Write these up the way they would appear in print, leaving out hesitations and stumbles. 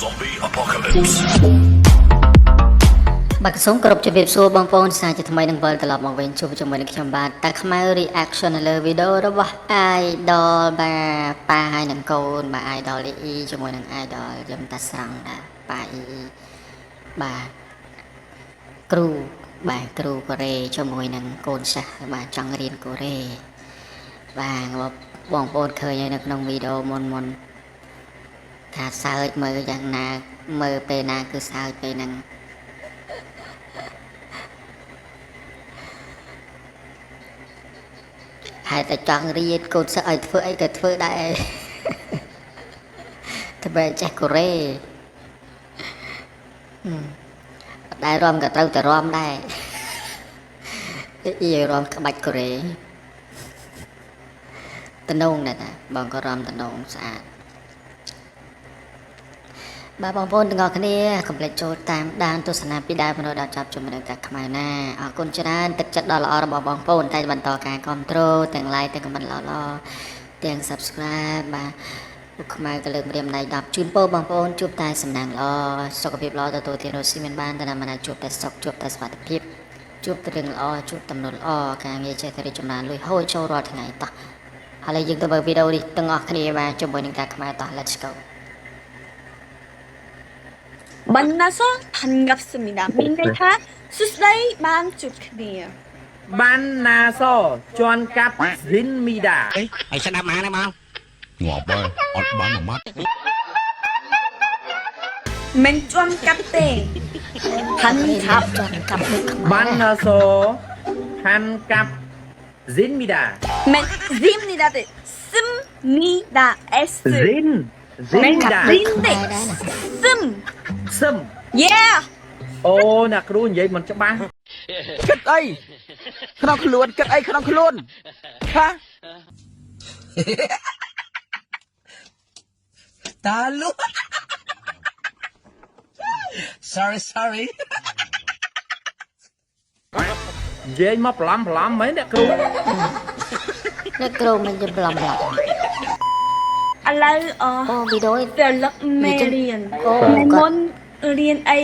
Zombie apocalypse. បាទសូមគោរពជំរាបសួរបងប្អូនសាជាថ្មីនឹងវិលត្រឡប់មកវិញជួបជាមួយនឹងខ្ញុំបាទតាខ្មៅ reaction នៅលើវីដេអូរបស់ idol បាទប៉ាហើយនឹងកូនបាទ idol EE ជាមួយនឹង idol យំតាស្រង់បាទប៉ា EE បាទគ្រូបាទគ្រូកូរ៉េជាមួយនឹងកូនសិស្សបាទចង់រៀនកូរ៉េបាទបងប្អូនឃើញហើយនៅក្នុងវីដេអូមុនមុនថាសើចមើលយ៉ាងណាមើលពេលណាគឺសើចពេលហ្នឹង ហេតុតែចង់រៀនកូនសិស្សឲ្យធ្វើអីក៏ធ្វើដែរ ធ្វើឲ្យចេះកូរ៉េហឹមអត់ដែររំក៏ត្រូវតែរំដែរអ៊ីរំក្បាច់កូរ៉េតំណងដែរតាបងក៏រំតំណងស្អាតបាទបងប្អូនទាំងអស់គ្នាកុំភ្លេចចូលតាមដានទស្សនាពីដើមរហូតដល់ចប់ជាមួយនឹងតាខ្មែរណាអរគុណច្រើនទឹកចិត្តដ៏ល្អរបស់បងប្អូនតែបន្តការគ្រប់គ្រងទាំង like ទាំង comment ល្អៗទាំង subscribe បាទពួកខ្មែរក៏លើកម្រាមដៃ10ជូនពរបងប្អូនជួបតែសំណាងល្អសុខភាពល្អទទួលទានរសស៊ីមានបានតែណាជួបតែសុខជួបតែសុវត្ថិភាពជួបតែរឿងល្អជួបតំណល្អការងារចេះតែរីកចម្រើនលុយហូរចូលរាល់ថ្ងៃតោះឥឡូវយើងទៅមើលវីដេអូនេះទាំងអស់គ្នាបាទជាមួយនឹងតាខ្មែរតោះ let's go. 만나서 반갑습니다. មានន័យថាសួស្តីបានជួបគ្នា បានណាសជន់កាប់ស៊ីនមីដា ហើយស្ដាប់មកណាបង ងាប់ហើយអត់បានមួយម៉ាត់ មិនជាន់កាប់ទេផាន់ខាប់ ជាន់កាប់ដូចខ្មែរ បានណាសហាន់កាប់ស៊ីនមីដា មិនស៊ីមនីដាទេស៊ឹមនីដា S ស៊ីនស៊ីនមីដា ស៊ីនទេស៊ឹម សឹម Yeah. អូអ្នកគ្រូនិយាយមិនច្បាស់ គិតអីក្នុងខ្លួនគិតអីក្នុងខ្លួនហាតាលុ Sorry, sorry. និយាយមកប្រឡំប្រឡំមែនអ្នកគ្រូ អ្នកគ្រូមិនយល់ប្លំប្លំ ឥឡូវអ អូវីដេអូនេះ ទៅលឹកមេរៀន អូ មុនរៀនអី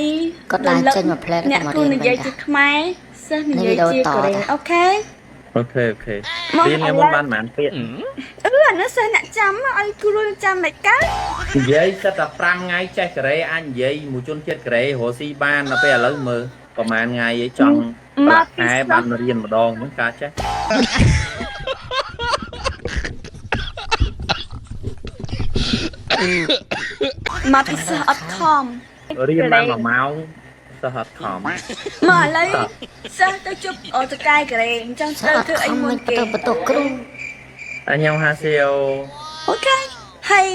គាត់ដើរចេញមកផ្លែត អ្នកគ្រូនិយាយជាខ្មែរសិស្សនិយាយជាកូរ៉េ okay? Okay, okay. រៀនថ្ងៃមុនបានប៉ុន្មានពាក្យ អឺអានោះសិស្សអ្នកចាំឲ្យគ្រូចាំមិនកើត និយាយសិតតែ5ថ្ងៃចេះកូរ៉េអាចនិយាយមួយជនជាតិកូរ៉េរស់ស៊ីបានដល់ពេលឥឡូវមើលប្រហែលថ្ងៃឯងចង់ មកពី ខែបានរៀនម្ដងហ្នឹងការចេះ មកពីសិស្សអត់ខំ រៀនបាន1ម៉ោងសិស្សអត់ខំ មកឥឡូវសិស្សទៅជប់អូតកែកូរ៉េអញ្ចឹង សិស្សអត់ ទៅធ្វើអី ខំ មុនគេ មិនបន្ទោបន្ទោគ្រូ អញ្ញងហាសេអូ Okay ហើយ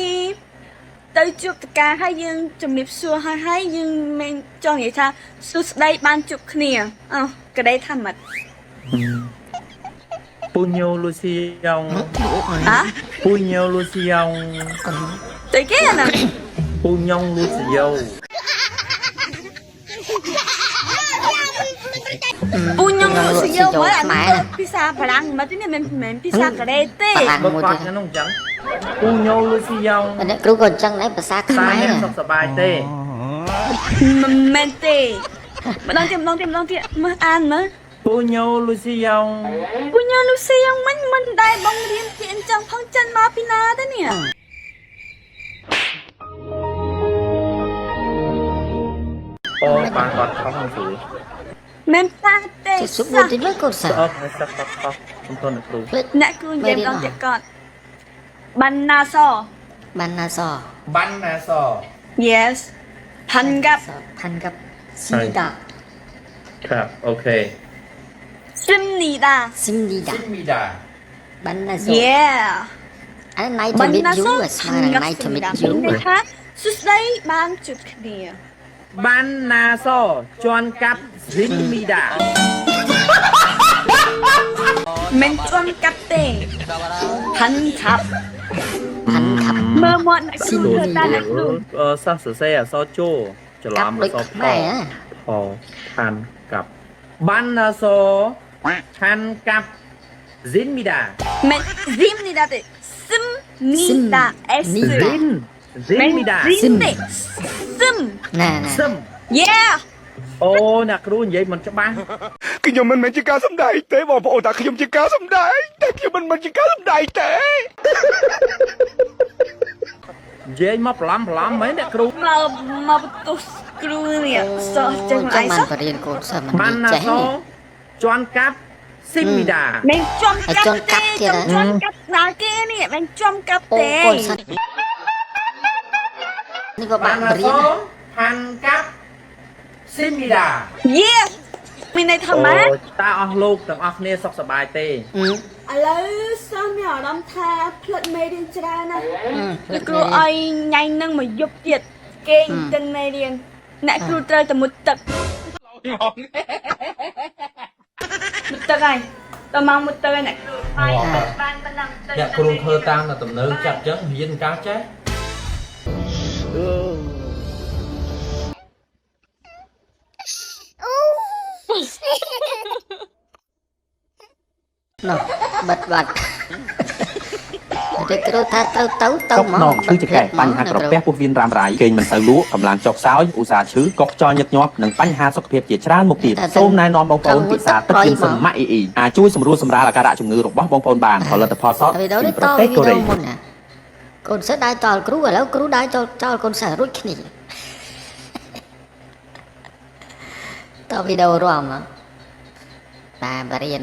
ទៅជួបតកាហើយយើងជំរាបសួរហើយហើយយើងមិនចង់និយាយថាសួស្តីបានជួបគ្នាអោះកូរ៉េថាម៉េច ពូញ៉ូលូស៊ីយ៉ង ហ៎ ពូញ៉ូលូស៊ីយ៉ង ទៅគេអាហ្នឹង ពូញ៉ុងលូស៊ីយ៉ូ ពូញងលូស៊ីយ៉ូមើលអានេះភាសាបារាំងមកទីនេះមិនមែនភាសាកូរ៉េទេ បារាំង បើ មួយទៀត គាត់ហ្នឹងអញ្ចឹងពូញ៉ូលូស៊ីយ៉ង អ្នកគ្រូក៏អញ្ចឹងដែរភាសា តា ខ្មែរ អ្នកសុខសប្បាយទេ មិនមែនទេម្ដងទៀតម្ដងទៀតម្ដងទៀតមើលអានមើល ពូញ៉ូលូស៊ីយ៉ង ពូញងលូស៊ីយ៉ូមិនមិនដែរបងរៀនពីអញ្ចឹងផងចិនមកពីណាទៅនេះ អូបានគាត់ខុសហ្នឹងស្រួល មិនតាទេ ចេះសុបមួយតិចមើលកូនសិស្ស អូសិស្សគាត់ខុសខ្ញុំទន់អ្នកគ្រូ ភ្លេច អ្នកគ្រូនិយាយម្ដងទៀតគាត់បានណាស បានណាស បានណាស Yes ផាន់កាប់ ផាន់កាប់ស៊ីដា ครับ okay. ស៊ីមនីដា ស៊ីមនីដា ស៊ីមីដា បានណាស Yeah. អា nice to meet you ស្មើនឹង nice to meet you មានន័យថាសួស្តីបានជួបគ្នា បានណាសជន់កាប់ស៊ីមីដា មិនជាន់កាប់ទេផាន់ខាប់ ផាន់កាប់ មើលមាត់អ្នកគ្រូធ្វើតាអ្នកគ្រូ អឺសិស្សសរសេរអក្សរជច្រឡ កាប់ ំអ ដូច ក្សរផ ខ្មែរហ៎ ផផាន់កាប់បានណាសផាន់កាប់ស៊ីនមីដា មិនស៊ីមនីដាទេស៊ីមនីដា S នីដា ស៊ីន ស៊ីមមីដា ស៊ីមទេស៊ីម ណែណែ សឹម Yeah. អូអ្នកគ្រូនិយាយមិនច្បាស់ ខ្ញុំមិនមែនជាការសម្ដែងទេបងប្អូនតាខ្ញុំជាការសម្ដែងតែខ្ញុំមិនមែនជាការសម្ដែងទេ និយាយមកប្រឡំប្រឡំមែនអ្នកគ្រូ មកមកបន្ទោសគ្រូនេះសោះចេះមក ចឹង ឯងសោះ បានបរៀនកូនសិស្សមិន បានណា ចេះ សជន់កាប់ស៊ីមមីដា មិនចំកាប់ទេចំកាប់ដល់គេនេះមិនចំកាប់ អូ ទេ កូនសិស្សនេះក៏បា បាន នបរៀ ណាស ន ផាន់កាប់ស៊ីមមីដា យេមានន័យថាម៉េច អូតាអស់លោកទាំងអស់គ្នាសុខសប្បាយទេ អឺ ឥឡូវសិស្សមានអារម្មណ៍ថាផ្លិតមេរៀនច្រើនណាស់ អឺ លោកគ្រូឲ្យញ៉ៃនឹងមកយប់ទៀតគេងទិនមេរៀនអ្នកគ្រូត្រូវតែមុជទឹកមុជទឹកហើយតើមកមុជទឹកហើយអ្នកគ្រូបាយបានប៉ុណ្ណឹងទៅ អ្នកគ្រូធ្វើតាមតែទំនើងចាប់ចឹងរៀនការចេះ នោះបិទបាត់តែគ្រូថាត្រូវទៅទៅ ចុក មក ណងឈឺចង្កេះបញ្ហាក្រពះពោះវៀនរ៉ាំរ៉ៃគេងមិនសូវលក់កម្លាំងចុះខ្សោយឧស្សាហ៍ឈឺកុកចោលញឹកញាប់និងបញ្ហាសុខភាពជាច្រើនមុខទៀតសូមណែនាំបងប្អូនពិសាទឹកយន្តម៉ាក់អ៊ីអ៊ីអាចជួយសម្រួលសម្រាលអាការៈជំងឺរបស់បងប្អូនបានផលិតផលសត វីដេអូ ពី នេះត ប្រទេសកូ វីដេ រ៉េ អូមុនណាកូនសិស្សដើរចោលគ្រូឥឡូវគ្រូដើរចោលចោលកូនសិស្សរួចគ្នាតវីដេអូរំហ៎បាទបរៀន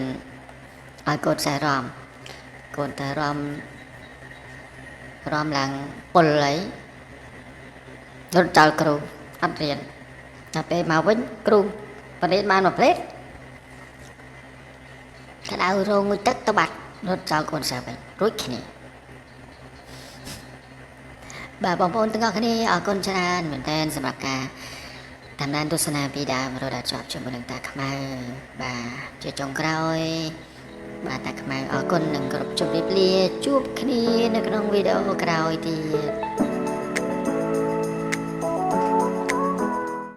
ឲ្យកូនសិស្សរំកូនទៅរំរំឡើងពុលហើយរត់ចោលគ្រូអត់រៀនដល់ពេលមកវិញគ្រូបរៀនបានមួយផ្លេតក្តៅរងមួយទឹកទៅបាត់រត់ចោលកូនសិស្សវិញរួចគ្នា បាទបងប្អូនទាំងអស់គ្នាអរគុណច្រើនមែនទែនសម្រាប់ការតាមដានទស្សនាពីដើមរហូតដល់ចប់ជាមួយនឹងតាខ្មៅបាទជាចុងក្រោយ បាទតាខ្មៅអរគុណនិងគោរពជម្រាបលាជួបគ្នានៅក្នុងវីដេអូក្រោយទៀត